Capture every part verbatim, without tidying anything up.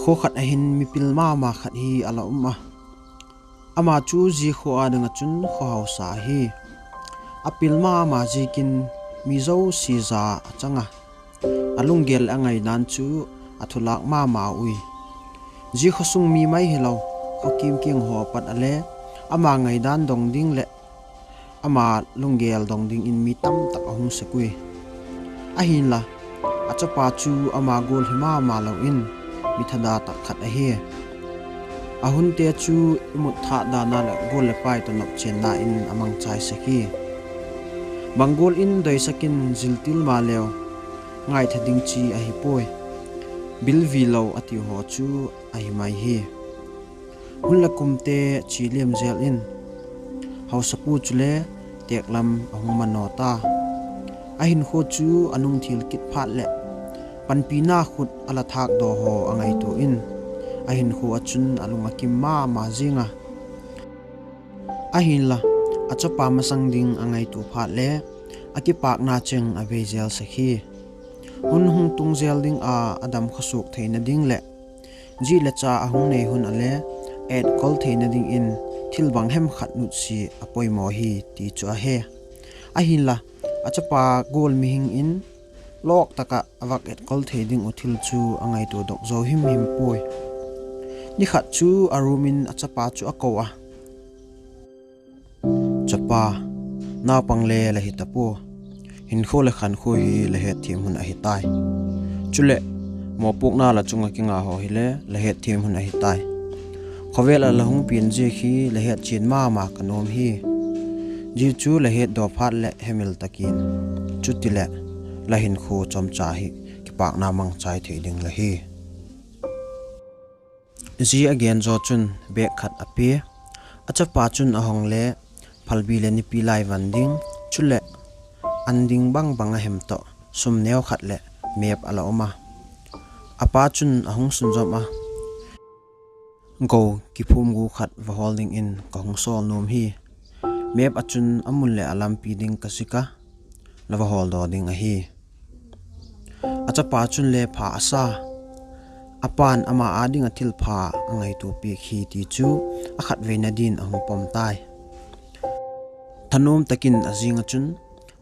Kho khat ahin mipil mama khat hi ala um a. Ama chu ji kho a ding a chun kho hausa ahi. Apil mama jikin mi jouse ja achang a. Alunggel le angaidan chu athulak mama ui. Ji khosung mi mai hilou, kho kimkeng ho apat ale, ama ngaidan dong ding le ama lunggel dong dingin mi tamtak ahung sek ui. Ahinla, achapa chu ama gol hi mama louvin, mi thada tak khat ahi. Ahunte chu imut thah dan a le gol le pai toh nopchenna in amangchai sek hi. Bang gol in doisakin jiltil ma leu, ngaitha ding chi ahipoi. Bilvi lou ati ho chu ahi mai hi. Hun le kumte chi liam jel in, hausapu chule teklam ahung mano ta. Ahinkho chu anung thil kit phat le, panpina khut ala thak doh ho angaitu in, ahinkho a chun alung akim mama jing a. Ahinla, achapa masang ding angaitu phat le, akipakna cheng avei jel sek hi. Hun hung tung jel ding a adam khosuk theina ding le, ji le cha ahung nei hun ale, etkol theina dingin thil bang hem khat nutsi apoimo hi ti chu ahe. Ahinla, achapa gol mihing in, lok taka avak etkol thei ding u thil chu angaitu dok jou himhim poi. Nikhat chu aroom in achapa chu akou a. Chapa, naupang le la hita po. Hinkho le khankho hi la hetthem hun ahitai. Chule, mopukna la chunga kinga ho hi le la hetthem hun ahitai. Khovel a la hung pin jik hi la hetchen mama kanom hi. Ji chu la hetdoh phat le hemil takin. Chutile, la hinkho chomcha hi kipakna mangchai thei ding la hi. Ji agen jo chun bag khat ape. Achapa chun ahong le phalbi le nipi lai van ding, chule an ding bang bang ahem toh, sum neo khat le map ala um a. Apa chun ahung sunjom a. Go kiphum gu khat va hol dingin kahung sol nom hi. Map a chun amun le alampi ding kajik a, la va holdoh ding ahi. Achapa chun le pha asa. Apan ama a dinga thil pha angaitu pek hi ti chu akhatveina din ahung pom tai. Thanom takin ajing a chun,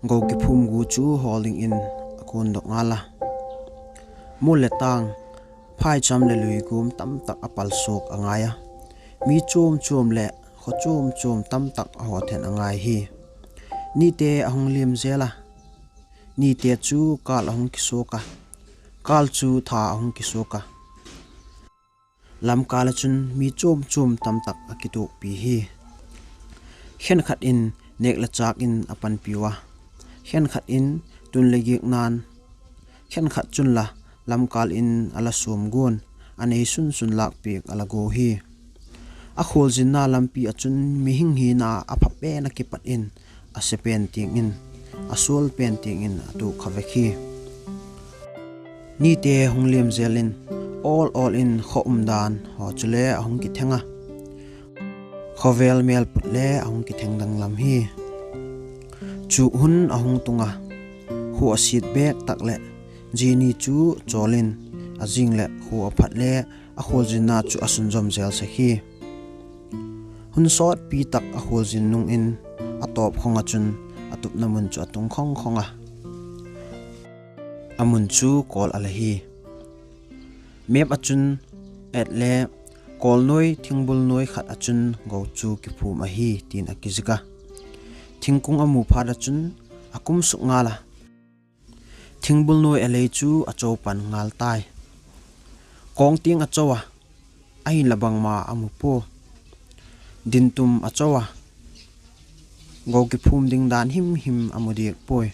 go kiphum gu chu hol dingin akon doh ngal a. Mol le tang, phaicham le luigum tamtak apalsuk angai a. Mi chom chom le kho chom chom tamtak ahothen angai hi. Nite ahung lim jel a. Nite chu kal ahung kisuk a. Kal chu tha ahung kisuk a. Lamkal a chun mi chom chom tamtak akitukpi hi. Khenkhat in nek le chak in apanpi uva. Khenkhat in tun le gik nan. Khenkhat chun la lamkal in ala sum gun, anei sunsun lakpek ala go hi. Akholjinna lampi a chun mihing hina apha pen akipat in, ase pen ting in, asol pen ting in atu kha vek hi. Nite hung lim jel in, ol ol in kho umdan ho chule ahung kitheng a. Khovel mel put le ahung kitheng danglam hi. Chu hun ahung tung a. Kho asit bek tak le, ji ni chu chol in, ajing le kho aphat le, akholjinna chu asunjom jel sek hi. Hun sotpi tak akholjin nung in, atop khong a chun, atupna mun chu atung khong khong a. Amun chu kol ala hi. Map a chun et le kol noi, thingbul noi khat a chun go chu kiphum ahi, tin akijik a. Thingkung amu phat a chun akum suk ngal a. Thingbul noi alei chu acho pan ngal tai. Kong ting acho a, ahin la bangma amu po. Dintum acho a, go kiphum ding dan himhim amu dik poi.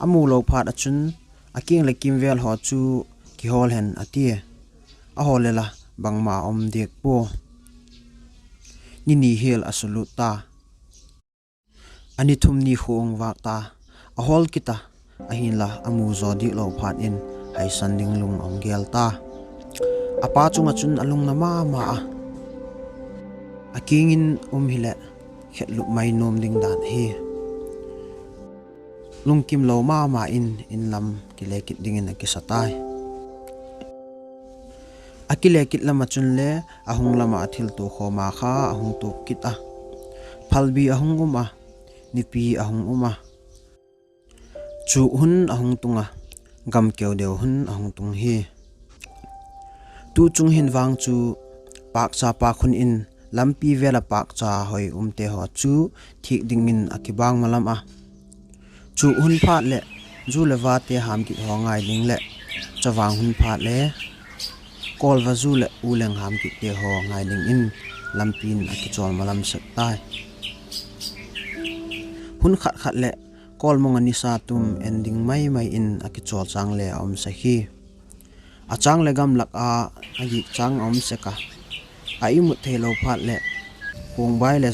Amu lou phat a chun, akeng le kimvel ho chu kihol hen ati. Ahol le la bangma um dik po. Ni ni hel asulut ta. Ani thum ni khu ong vak ta. Ahol kit a. Ahin la amu jo dik lou phat in haisan ding lung ong gel ta. Apa chunga chun alung na mama a. Akeng in um hile khetlup mai nom ding dan hi. Lungkim lou mama in, in lam kile kit dingin akisa tai. Akile kit lama chun le, ahung lama athil to khoma kha ahung to kit a. Phalbi ahung um a, nipi ahung um a. Chu hun ahung tung a, gam keu deu hun ahung tung hi. Tu chung hin vang chu pakcha pak hun in lampi vela pakcha hoi umte ho chu thik dingin akibang malam a. Chu hun phat le, ju le vate ham kit ho ngai ding le, chavang hun phat le, kolva ju le u leng ham kitte ho ngai dingin lampi in akichol malam sek tai. Hun khat khat le, kolmong a nisa tum en ding mai mai in akichol chang le aum sek hi. Achang le gamlak a agik chang aum sek a. A imut thei lo phat le, kongbai le.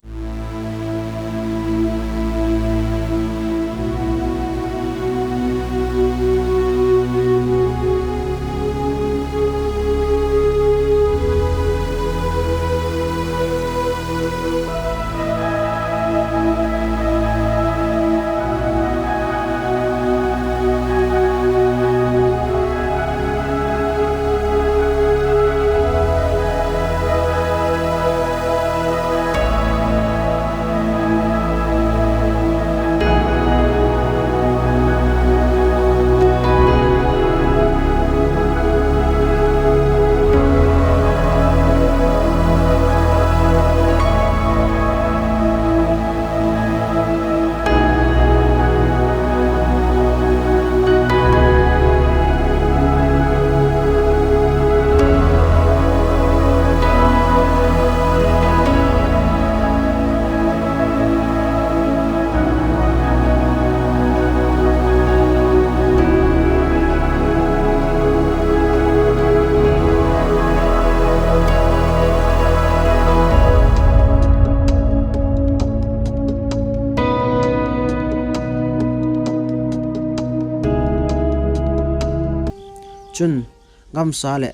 Chun, gamsa le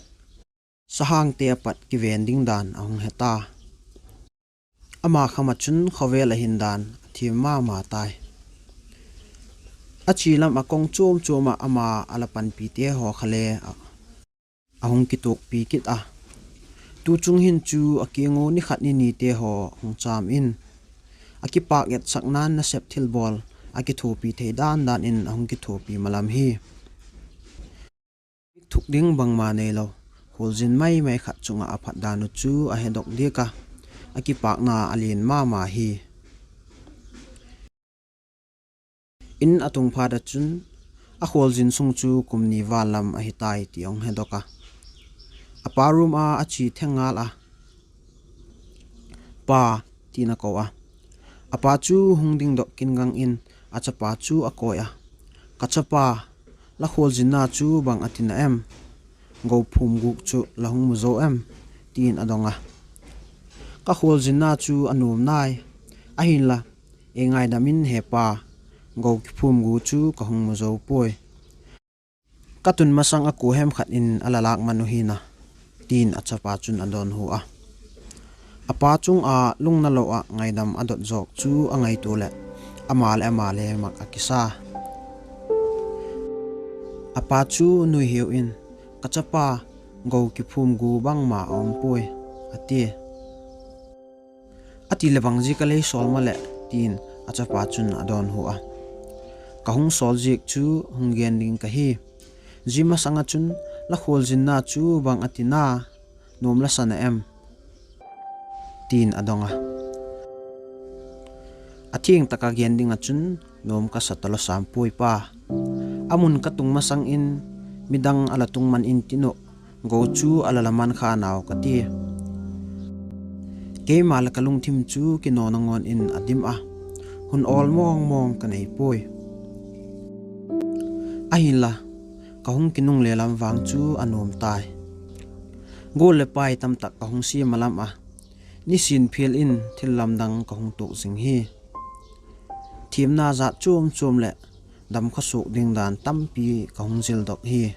sahangte apat kiven ding dan ahung heta. Ama kham a chun khovel a hin dan athem mama tai. Achi lam a kong chom chom a ama ala panpite ho kha le a, ahung kitokpi kit a. Tu chung hin chu akingo nikhat ninite ho hung cham in, akipak etsak nan nasep thilbol akithopi thei dan dan in ahung kithopi malam hi. Thuk ding bangma neilou, kholjin mai mai khat chunga aphat dan u chu ahedok diak a, akipakna alen mama hi. In atung phat a chun, akholjin sung chu kum ni val lam ahitai ti ahung hedok a. Apa room a achi theng ngal a, "Pa," tin ako a. Apa chu hung dingdoh kin gang in achapa chu akoi a, "Ka chapa, la kholjinna chu bang ati na em? Go phum guk chu la hung mu jou em?" tin adong a. "Ka kholjinna chu anom nai. Ahinla, ei ngaidam in he pa, go kiphum gu chu ka hung mu jou poi. Ka tun masang a kua hem khat in ala lak man u hina," tin achapa chun adonhu a. Apa chunga lungna lou a ngaidam adot jok chu angaito le, ama le ama le mak akisa. Apa chu nuiheu in, "Ka chapa, go kiphum gu bangma aum poi," ati. "Ati le bang jik a lei sol male," tin achapa chun adonhu a. "Ka hung sol jik chu hung gen ding kahi. Ji masang a chun la kholjinna chu bang ati na, nom la sa na em?" tin adong a. "Atheng taka gen ding a chun nom kasa talou sam poi pa. Amun ka tung masang in midang ala tung man in tin u, go chu ala la man kha nau kati. Keima le ka lungthim chu kino nangon in adim a, hun ol mong mong ka nei poi. Ahinla, ka hung kinungle lam vang chu anom tai. Gol le pai tamtak ka hung siam malam a, nisin phel in thil lamdang ka hung tuak jing hi. Themna jat chom chom le dam khosuk ding dan tampi ka hung jildok hi.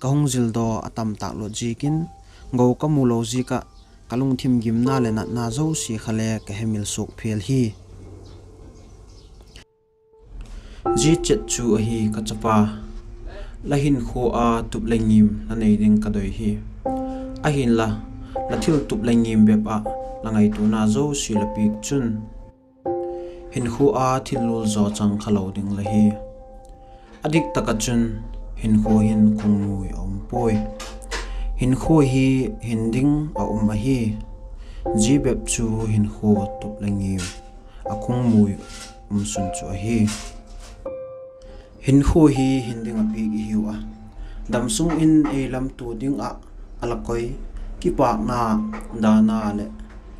Ka hung jildoh atam tak lut jikin, go ka mu lou jik a, ka lungthim gimna le natna jouse kha le ka hemil suk phel hi. Ji chet chu ahi ka chapa. La hinkho a tup le ngim la nei ding ka doi hi. Ahinla, la thil tup le ngim bep a la ngaituna jouse la piak chun, hinkho a thil lul jo chang kha lo ding la hi. A dik taka chun hinkho hin khungmui a um poi. Hinkho hi hin ding a um ahi. Zia bep chu hinkho tup le ngim a khungmui um sun chu ahi. Hinkho hi hin ding a piak i hiu a, damsung in ei lamto ding a a la koi, kipakna, dana le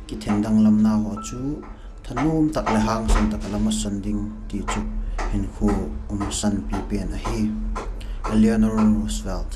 kithendanglamna ho chu thanom tak le hangsan tak a la masan ding ti chu hinkho umsan pi pen ahi. Eleanor Roosevelt.